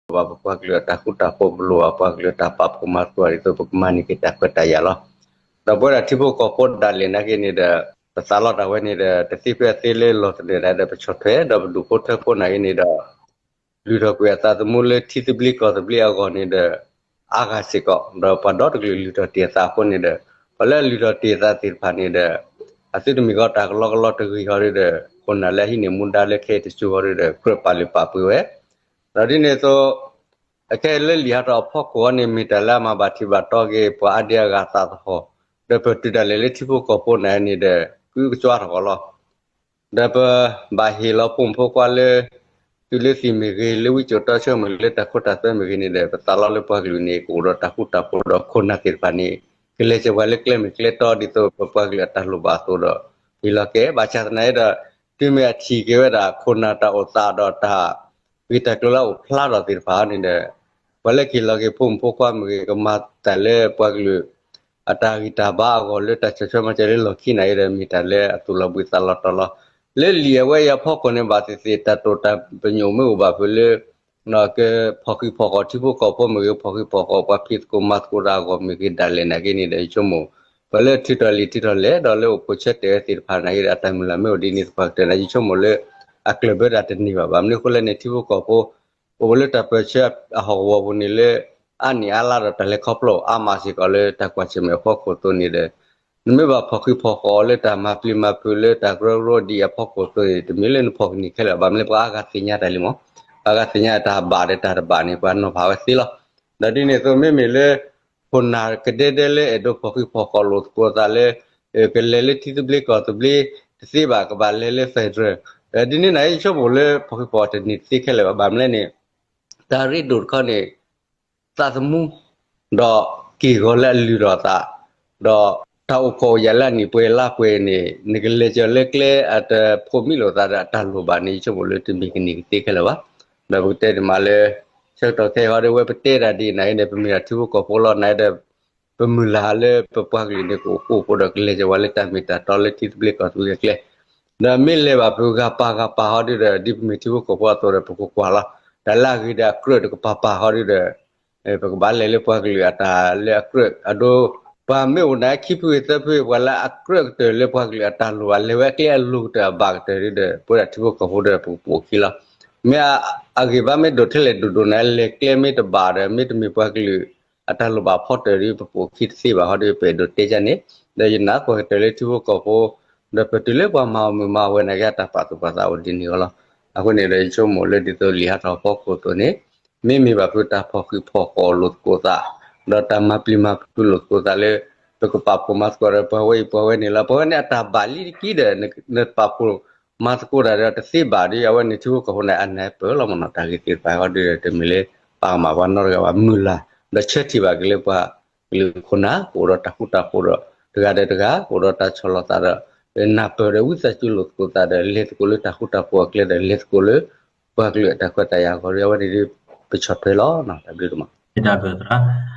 ပလိၣ်ဘၣ်ပပှၤကလုာ်အတၢ်ဃူတၢ်ဖိး, ပလိၣ်ဘၣ်ပပှၤကလုာ်အတၢ်ပာ်ဖှိၣ်မၤသကိး ဒ်သိးပကမၤန့ၢ်က့ၤတၢ်ခွဲးတၢ်ယာ်လီၤ. ဒီးပဝဲဒၣ်ထံဖိကီၢ်ဖိဒၣ်လဲာ်နာ်က့န့ၣ်ဒီး ပသးလီတၢ်ဝဲန့ၣ်ဒီး တသ့ဖဲအသ့လၢလီၢ်သနၢၣ်ဒၣ်ဒီး ပဆီၣ်ထွဲ ဒီးပဒူၣ်ဖိထၢဖိနာ်က့န့ၣ်ဒီး လုၢ်ထီၣ်ကွံာ်အသးသမူလၢထံသဘျ့ကီၢ်သဘျ့အဂီၢ်န့ၣ်ဒီး အါဂၤစ့ၢ်ကီး, ဒီးပှၤဒီတကလုာ်လုၢ်ထီၣ်တ့ၢ်အသးအဃိန့ၣ်ဒီး ပှၤလၢအလုၢ်ထီၣ်တ့ၢ်အသးသ့ၣ်တဖၣ်န့ၣ်ဒီး အသုတမ့ၢ်ဃီတၢ်ကလီကလီတဂ့ၤဟီဒ်ဒီး ခိၣ်နၢ်လၢအဟံးန့ၢ်မူဒါလၢခဲအံၤတစိၤဟီဒ်ဒီး ကြၢးပာ်လုၢ်ပာ်ပှ့ၤဝဲ, ဒီးဒ်န့ၣ်အသိး အခဲအံၤလၢလံာ်ဟးထီၣ်အဖီခိၣ်အံၤန့ၣ် မ့ၢ်တၢ်လၢအမၤဘၣ်ထံးဘၣ်တီက့ၤ ပှၤအါဒံအါဂၤအသးသဟီၣ်, ဒီးပတုၤဒၣ်လဲာ်လၢထံဖိကီၢ်ဖိန့ၣ်န့ၣ်ဒီး ကုကကွါထီၣ်ကီးလီၤ. ဒီးပဘၣ်ဟ့ၣ်လီၤဖိမုၣ်ဖိခွါလၢ သုးလၢသံၣ်မ့ၢ်ဂ့ၤ, လၢဝံကၠိၣ်တီဆၢမ့ၢ်ဂ့ၤ, လၢတၢ်ခိတၢ်သွဲမ့ၢ်ဂ့ၤန့ၣ်ဒီး ပသးလီလၢပှၤကလုာ်န့ၣ် ကအိၣ်ဒီးတၢ်ဃူတၢ်ဖိးဒီးခိၣ်နၢ်သ့ၣ်တဖၣ်န့ၣ် ကလဲၤစၢၤပှၤလၢကျဲမ့ၢ်ကျဲတီ ဒ်သိးပပှၤကလုာ်အတၢ်လိၣ်ဘၣ်အသိးဒီး ဟ့ၣ်လီၤက့ၤ, ဘၣ်ဆၣ်သနာ်က့ဒီး တုၤမ့ၢ်အထံၣ်က့ၤဝဲဒၣ် ခိၣ်နၢ်တၢ်အိၣ်သးဒီးတၢ် ဂ့ၢ်တၢ်ကျိၤလၢအအိၣ်ဖျါထီၣ်သ့ၣ်တဖၣ်န့ၣ်ဒီး ပှၤလၢကဟ့ၣ်လီၤက့ၤဖိမုၣ်ဖိခွါမ့ၢ်ဂ့ၤ, ကမၤတၢ်လၢပှၤကလုာ် အတၢ်ဂံၢ်တၢ်ဘါအဂီၢ်လၢတၢ်ဆီၣ်ထွဲမၤစၢၤလၢလီၢ်ခံနာ်က့ဒီး မ့ၢ်တၢ်လၢအသူၣ်လီၤဘှံးသးလီၤတီၤလီၤ. လၢလံာ်အဝဲအံၤအဖီခိၣ်န့ၣ် ဘၣ်သ့ၣ်သ့ၣ်တၢ်တိာ်တၢ်ပညိၣ်မ့ၢ်အိၣ်ဘၣ်ဖဲလၢ ကဖီၣ်ဃံးဖီၣ်ဃာ်ထံဖိကီၢ်ဖိမ့ၢ်ဂ့ၤ, ဖီၣ်ဃံးဖီၣ်ဃာ်ပှၤဖံးသကိးမၤသကိးတၢ်အဂီၢ်မ့ၢ်ဂ့ၤဒၣ်လဲာ်နာ်က့န့ၣ်ဒီး ယဆိကမိၣ် ပှၤလၢထုးထီၣ်လံာ်ထုးထီၣ်လဲၢ် ဒီးလၢအိၣ်ဖှိၣ်ဆၢတဲာ်ဝဲသ့ၣ်တဖၣ်နာ်က့ဒီး အတၢ်မုၢ်လၢ်မ့ၢ်အိၣ်ဒ်န့ၣ်သပှၢ်ကတၢၢ်န့ၣ် ယဆိကမိၣ်လၢ အကျၢၢ်ဘၢတၢ်တန့ၢ်ဘၣ်. ဘၣ်မနုၤအဃိလဲၣ်န့ၣ် ထံဖိကီၢ်ဖိ အိၣ်ဝဲလၢတၢ်ပၢၢ်ဆၢအဟီၣ်ကဝီၤပူၤန့ၣ်လၢ အါနံၣ်အါလါဒီးတၢ်လဲၤခီဖျိအါမးစ့ၢ်ကီးလၢတၢ်ကွၢ်ဆၢၣ်မဲာ်အဖီခိၣ်အသိးန့ၣ်ဒီး နမ့ၢ်ဘၣ်ဖီၣ်ဃံးဖီၣ်ဃာ်အီၤလၢတၢ်မၤပျံၤမၤဖုးလၢတၢ်ကရၢကရိဒ်အဖီခိၣ်အသိးန့ၣ် တမ့ၢ်လၢနဖီၣ်ကန့ၢ်ခဲလၢာ်ဘၣ်. မ့ၢ်လၢပှၤအါဂၤသ့ၣ်ညါတၢ်လံမး, ပှၤအါဂၤသ့ၣ်ညါတၢ်ဘၣ်ဒီးတၢ်တဘၣ်န့ၣ် ပှၤနီၤဖးဝဲသ့လီၤ. ဒီးဒ်န့ၣ်အသိး မ့မ့ၢ်လၢ ခိၣ်နၢ်ကဒဲဒဲလၢအဲၣ်ဒိးဖီၣ်ဃံးဖီၣ်ဃာ်လိာ်သကိးသးလၢ ကလဲၤလၢထံသဘျ့ကီၢ်သဘျ့တသ့ဘၣ် ကဘၣ်လဲၤလၢ federal ဒ်န့ၣ်နာ်က့ ယဆိကမိၣ်လၢဖီၣ်ဃံးဖီၣ်တန့ၢ်တသ့ခဲလၢာ်ဘၣ်. ဘၣ်မနုၤလဲၣ်န့ၣ် တၢ်ရ့ဒိၣ်တခီန့ၣ် သးသမူ ဒီးက့ၢ်ဂီၤလၢအလုၢ်ထီၣ်အသး ဒီးတၢ်အိၣ်ခိးအိၣ်ယာ်လၢအနံၣ်ပှဲၤလါပှဲၤန့ၣ် နကလဲၤစၢၤလၢကျဲအတဖိးမံလိာ်သးဒီးအတၢ်လိၣ်ဘၣ်န့ၣ် ယဆိကမိၣ်လၢတမ့ၢ်ကန့ၢ်ကသ့ခဲလၢာ်ဘၣ်. ဒီးပကတဲန့ၣ်မးလၢ ဆၢကတီၢ်ခဲအံၤဟီဒီး ဝဲပတဲတၢ်ဒ်အံၤနာ်က့ဒီး ပမ့ၢ်ဒၣ်ထံဖိကီၢ်ဖိလီၤနာ်က့ဒီး ပမုၢ်လၢ်လၢပပှၤကလုာ်န့ၣ် ကအိၣ်ဃူအိၣ်ဖိးဒီးကလဲၤစၢၤဝဲလၢတၢ်မ့ၢ်တၢ်တီလၢထံသဘျ့ကီၢ်သဘျ့အကျဲ ဒီးမ့ၢ်လဲၤဘၣ်ဖုးဂၤပာ်ဂၤပာ်ဟီဒ်ဒီး ဒ်ပမ့ၢ်ထံဖိကီၢ်ဖိအသိးဒီး ပကကွၢ်လီၤ. တၢ်လၢအဂ့ၤဒီးအကြၢးတကပၤပာ်ဟီဒ်ဒီး ပကဘၣ်လဲၤလၢပှၤကလုာ်အတၢ်လၢအကြၢးအဒိ ပှၤမ့ၢ်အိၣ်နၤခံဖုဂ့ၤသၢဖုဂ့ၤ ပှၤလၢအကြၢးကတၢၢ်လၢပှၤကလုာ်အတၢ်လိၣ်ဘၣ် လဲၤဝဲအကျဲအလိၤကတၢၢ်အဘၣ်ကတၢၢ်ဒ်ဒီး ပဝဲဒၣ်ထံဖိကီၢ်ဖိဒီး ပကပိာ်ခံလီၤ. မ့ၢ်အဂ့ၢ်ဘၣ်မ့ၢ်ဒိၣ်ထဲလဲၣ်ဒိၣ်ဒိၣ်နၤ လဲၤကျဲမ့ၢ်တဘၣ်ဒီး မ့တမ့ၢ်ပှၤကလုာ်အတၢ်လိၣ်ဘၣ်ဖီတၢၢ်ဒီး ပပိာ်ခံတသ့ဘၣ်ဟီဒီး ပအဲၣ်ဒိးတဲကန့ၣ် ဒီးယနာ်ကွၢ်ကတၢၢ်လၢထံဖိကီၢ်ဖိ ဒီးပတုၤလၢပှၤမၤအီၣ်မုာ်မၤအီၣ်ဝဲနာ်က့ အတၢ်ပာ်သူၣ်ပာ်သးအိၣ်ဒ်န့ၣ်အီၤလီၤ. အဃိန့ၣ်ဒီး ယဆိကမိၣ်လၢဒ်သိးလံာ်ဟးထီၣ်အဖီခိၣ်အသိးန့ၣ် မ့မ့ၢ်ဘၣ်ဖုးတၢ်ဖီၣ်ဃံးဖီၣ်ဃာ်လိာ်သကိးသး ဒီးတၢ်မၤပျံၤမၤဖုးလိာ်သကိးသးလၢ ပကပာ်ဖှိၣ်မၤသကိးဒီးပှၤဝဲအံၤပှၤဝဲန့ၣ်လီၤ. ပှၤဝဲန့ၣ်အတၢ်ဘၣ်လံတက့ၢ်ဒီး နပာ်ဖှိၣ်မၤသကိးတၢ်ဒီးတသ့ဘၣ်ဒီး အဝဲန့ၣ်ထံဖိကီၢ်ဖိန့ၣ် အနၢ်ပၢၢ်လီၤမ့ၢ်နီၤ. တၢ်ဂ့ၢ်သ့ၣ်တဖၣ်ဟီဒီး တမ့ၢ်လၢပာ်ကမၣ်ပှၤနီတဂၤဘၣ် မုၢ်လၢ် ဒီးဆၢထံၣ်ဘၣ်က့ၤလၢပှၤကလုာ်ခိၣ်နၢ် ကအိၣ်ဒီးတၢ်ဃူတၢ်ဖိးဒီး တဂၤဒီးတဂၤ ကအိၣ်ဒီးတၢ်ဆီၣ်လီၤသးဒီး နၢ်ပၢၢ်ဒီးဝံသးစူၤလိာ်သကိးသးဒီး လဲၤသကိးလၢတၢ်ဃူတၢ်ဖိးအကျဲဒီး လဲၤသကိးလၢ ပှၤကလုာ်အတၢ်ခွဲးတၢ်ယာ်အဂီၢ်ဒီး အဝဲန့ၣ်ဒ် ပဆီၣ်ထွဲလီၤ. တၢ်ဘျုးဒိၣ်မး တၢ်ဘျုးသရၣ်